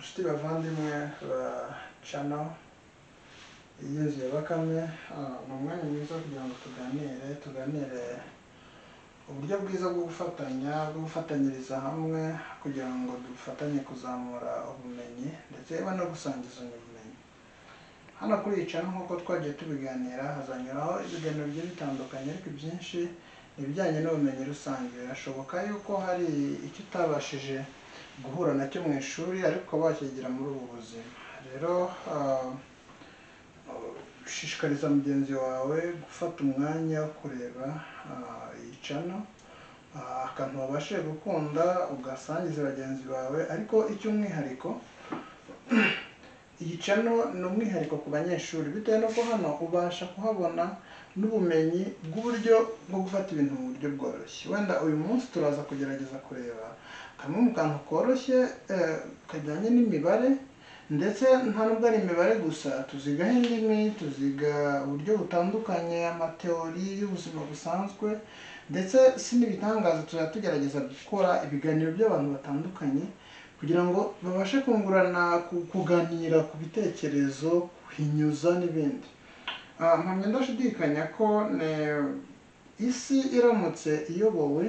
Nshuti bavandimwe ba channel y'inzu ya Bakame, ni umwanya mwiza kugira ngo tuganire uburyo bwiza bwo gufatanya, bwo gufatanyiriza hamwe kugira ngo dufatanye kuzamura ubumenyi ndetse no gusangizanya ubumenyi. Hano kuri iyi channel nk'uko twagiye tubiganira, hazanyuraho ibiganiro bigiye bitandukanye, ariko ibyinshi ni ibijyanye n'ubumenyi rusange. Birashoboka yuko hari icyo utabashije guhura nacyo mu ishuri ariko wakigira muri ubu buzima. Rero shishikariza mugenzi wawe gufata umwanya wo kureba iyi channel, akantu wabashije gukunda ugasangiza bagenzi bawe. Ariko icy'umwihariko, iyi channel ni umwihariko ku banyeshuri, bitewe n'uko hano ubasha kuhabona n'ubumenyi bw'uburyo bwo gufata ibintu mu buryo bworoshye. Wenda uyu munsi turaza kugerageza kureba kamwe mu kantu koroshye kajyanye n'imibare, ndetse nta nubwo ari imibare gusa, tuzigaho indimi, tuziga uburyo butandukanye, amateori y'ubuzima busanzwe, ndetse si n'ibitangaza, tuzajya tugerageza gukora ibiganiro by'abantu batandukanye kugira ngo babashe kungurana, kuganira ku bitekerezo, kuhinyuza n'ibindi. Mpamya ndashidikanya ko isi iramutse iyobowe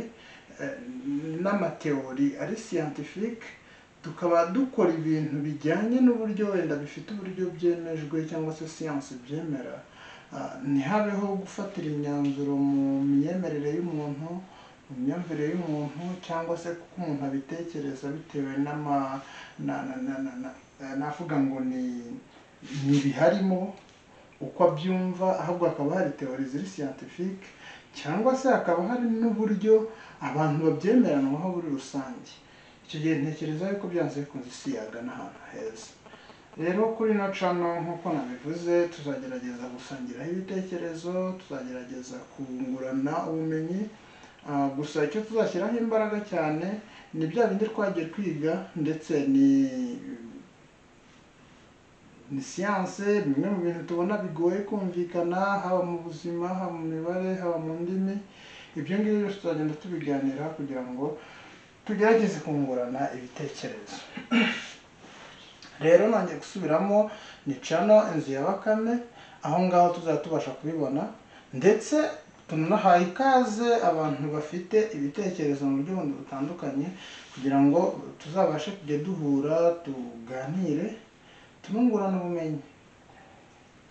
n'amateori ari scientifique, tukaba dukora ibintu bijyanye n'uburyo wenda bifite uburyo byemejwe cyangwa se siyansi byemera, ntihabeho gufatira imyanzuro mu myemerere y'umuntu, mu myumvire y'umuntu, cyangwa se kuko umuntu abitekereza bitewe n'ama navuga ngo ni ibiharimo uko abyumva, ahubwo hakaba hari teori ziri scientifique cyangwa se hakaba hari n'uburyo abantu babyemeranwaho muri rusange. Icyo gihe ntekereza yuko byanze bikunze isi yagana ahantu heza. Rero kuri ino channel nk'uko nabivuze, tuzagerageza gusangiraho ibitekerezo, tuzagerageza kungurana ubumenyi. Gusa icyo tuzashyiraho imbaraga cyane ni bya bindi twagiye twiga, ndetse ni siyanse, bimwe mu bintu tubona bigoye kumvikana, haba mu buzima, haba mu mibare, haba mu ndimi. Ibyo ngibyo byose tuzagenda tubiganira kugira ngo tugerageze kungurana ibitekerezo. Rero nongeye gusubiramo, ni channel inzu ya Bakame, aho ngaho tuzajya tubasha kubibona, ndetse tunahaye ikaze abantu bafite ibitekerezo mu buryo bundi butandukanye kugira ngo tuzabashe kujya duhura, tuganire, tunungurane ubumenyi.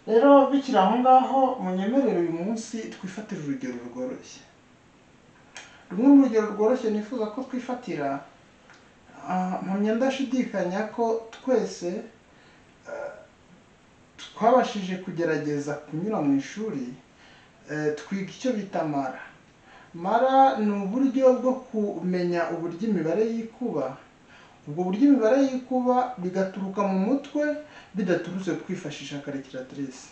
Rero bikiri aho ngaho, munyemerere uyu munsi twifatire urugero rworoshye. Rumwe mu rugero rworoshye nifuza ko twifatira, mpamya ndashidikanya ko twese twabashije kugerageza kunyura mu ishuri, twiga icyo bita mara. Mara ni uburyo bwo kumenya uburyo imibare yikuba. Ubwo buryo imibare yikuba bigaturuka mu mutwe, bidaturutse kwifashisha calculatrice.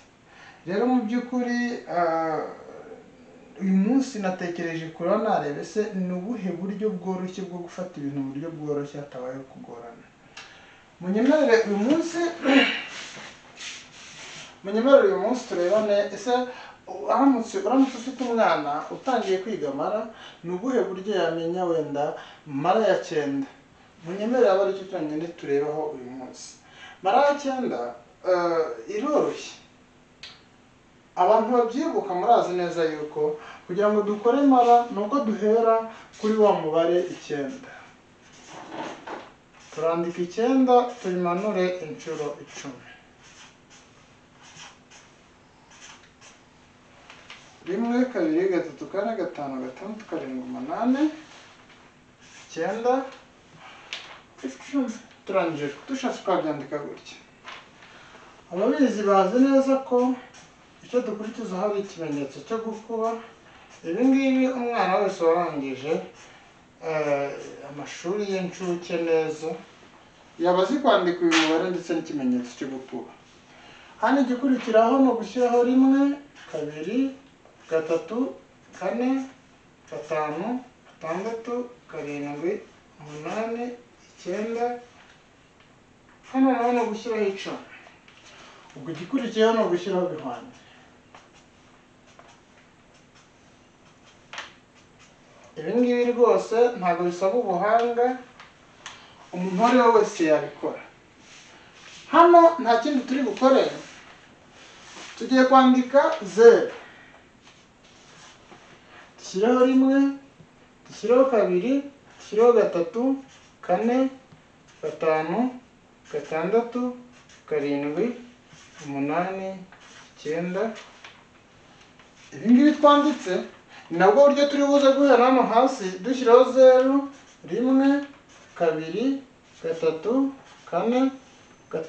Rero mu by'ukuri uyu munsi natekereje kureba narebe se ni ubuhe buryo bworoshye bwo gufata ibintu mu buryo bworoshye hatabayeho kugorana. Munyemerere uyu munsi turebane ese uramutse ufite umwana utangiye kwiga mara, ni ubuhe buryo yamenya wenda mara ya 9? Munyemerere aba aricyo cyonyine turebaho uyu munsi. Mara ya 9 iroroshye. Abantu babyibuka murazi neza yuko kugira ngo dukore mara nuko duhera kuri wa mubare 9. Turandika 9 tuyimanure inshuro 10. 1 2 3 4 5 6 7 8 9 10. Turangije dushatse twabyandika gutya. Ababizi bazi neza ko icyo dukurikiza hari ikimenyetso cyo gukuba. Ibi ngibi umwana wese warangije amashuri y'incuke neza yaba azi kwandika uyu mubare ndetse n'ikimenyetso cyo gukuba. Hano igikurikiraho ni ugushyiraho 1 2 3 4 5 6 7 8 9. Hano naho ni ugushyiraho 10. Ubwo igikurikiyeho ni ugushyiraho bihwanye. Ibi ngibi rwose ntabwo bisaba ubuhanga, umuntu uwo ari we wese yabikora. Hano nta kindi turi bukore, tugiye kwandika 0, dushyireho 1, dushyireho 2, dushyireho 3, 4, 5, 6, 7, 8, 9. Ibi ngibi twanditse ni nabwo buryo turi buze guhera hano hasi dushyiraho 0, 1, 2, 3, 4, 5, 6,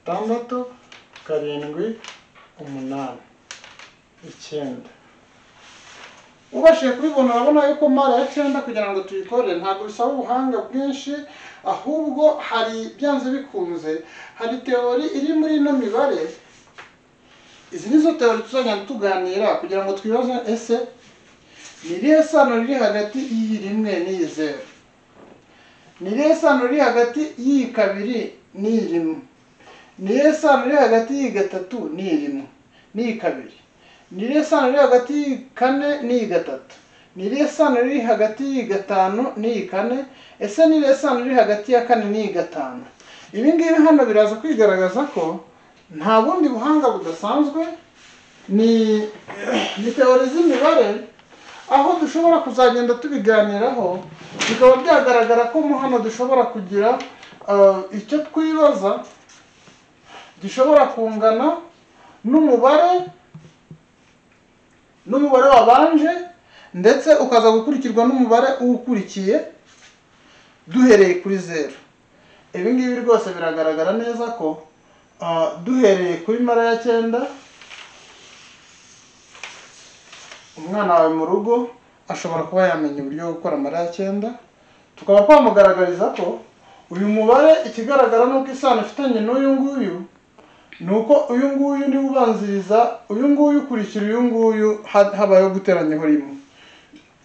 7, 8, 9. Ubashije kubibona urabona yuko mara ya 9 kugira ngo tuyikore ntabwo bisaba ubuhanga bwinshi, ahubwo hari byanze bikunze hari teori iri muri ino mibare. Izi nizo teori tuzagenda tuganira kugira ngo twibaze ese ni irihe sano riri hagati y'iyi 1 n'iyi 0, ni irihe sano riri hagati y'iyi 2 n'iyi 1, ni irihe sano riri hagati y'iyi 3 n'iyi 1 n'iyi 2, ni irihe sano riri hagati y'iyi 4 n'iyi 3, ni irihe sano riri hagati y'iyi 5 n'iyi 4, ese ni irihe sano riri hagati ya 4 n'iyi 5. Ibi ngibi hano biraza kwigaragaza ko nta bundi buhanga budasanzwe, ni teori z'imibare aho dushobora kuzagenda tubiganiraho bikaba byagaragara ko mo hano dushobora kugira icyo twibaza gishobora kungana n'umubare wabanje ndetse ukaza gukurikirwa n'umubare uwukurikiye duhereye kuri 0. Ibi ngibi rwose biragaragara neza ko duhereye kuri mara ya 9 umwana wawe mu rugo ashobora kuba yamenya uburyo bwo gukora mara ya 9, tukaba twamugaragariza ko uyu mubare ikigaragara nuko isano ifitanye n'uyu nguyu nuko uyu nguyu ni ubanziriza uyu nguyu ukurikira uyu nguyu, habayeho guteranyaho rimwe.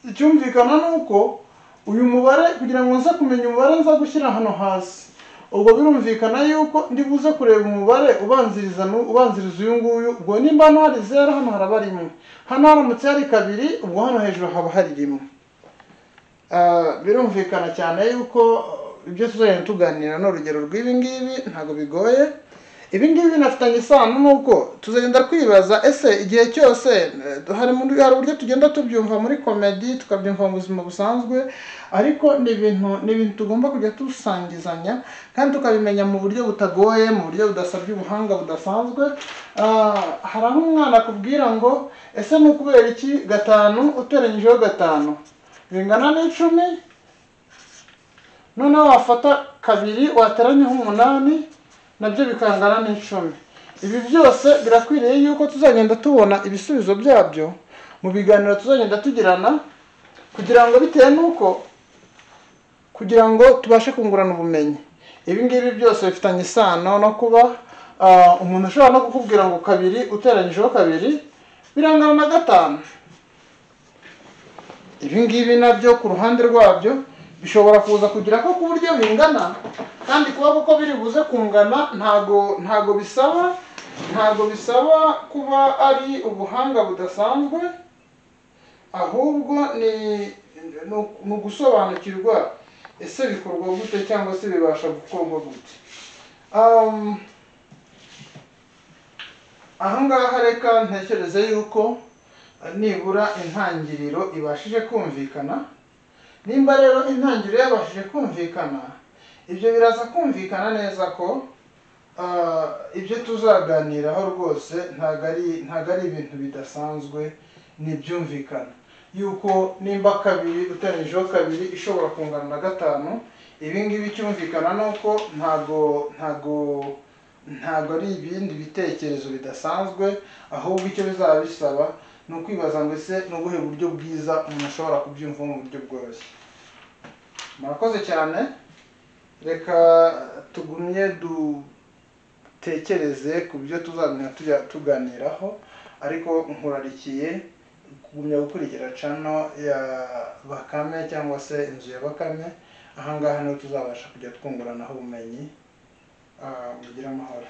Icyumvikana nuko uyu mubare kugira ngo nze kumenya umubare nza gushyira hano hasi, ubwo birumvikana yuko ndi buze kureba umubare ubanziriza uyu nguyu. Ubwo nimba hano hari 0 hano haraba 1, hano haramutse hari 2, ubwo hano hejuru haba hari 1. Birumvikana cyane yuko ibyo tuzagenda tuganira n'urugero rw'ibi ngibi ntabwo bigoye. Ibi ngibi binafitanye isano nuko tuzagenda kwibaza ese igihe cyose hari uburyo tugenda tubyumva muri comedy, tukabyumva mu buzima busanzwe, ariko ni ibintu tugomba kujya dusangizanya kandi tukabimenya mu buryo butagoye, mu buryo budasabye ubuhanga budasanzwe. Hari aho umwana akubwira ngo ese ni ukubera iki 5 uteranyijeho 5 bingana n'10, noneho wafata 2 wateranyaho 8 nabyo bikangana n'10. Ibi byose birakwiriye yuko tuzagenda tubona ibisubizo byabyo mu biganiro tuzagenda tugirana, kugira ngo bitewe nuko kugira ngo tubashe kungurana ubumenyi. Ibi ngibi byose bifitanye isano no kuba umuntu ashobora no kukubwira ngo 2 uteranyijeho 2 birangana na 5. Ibi ngibi nabyo ku ruhande rwabyo bishobora kuza kugira ko ku buryo bingana, kandi kuba kuko biri buze kungana ntago bisaba kuba ari ubuhanga budasanzwe, ahubwo ni ugusobanukirwa ese bikorwa gute cyangwa se bibasha gukorwa gute. Aha ngaha reka ntekereze yuko nibura intangiriro ibashije kumvikana. Nimba rero intangiriro yabashije kumvikana, ibyo biraza kumvikana neza ko ibyo tuzaganiraho rwose ntago ari ibintu bidasanzwe, nibyumvikana yuko nimba 2 uteranyijeho 2 ishobora kungana na 5. Ibi ngibi cyumvikana nuko ntago ari ibindi bitekerezo bidasanzwe, ahubwo icyo bizaba bisaba ni ukwibaza ngo ese ni ubuhe buryo bwiza umuntu ashobora kubyumva mu buryo bworoshye. Murakoze cyane, reka tugumye dutekereze ku byo tuzagumya tujya tuganiraho, ariko nkurarikiye kugumya gukurikira channel ya Bakame cyangwa se inzu ya Bakame. Aha ngaha niho tuzabasha kujya twunguranaho ubumenyi. Mugire amahoro.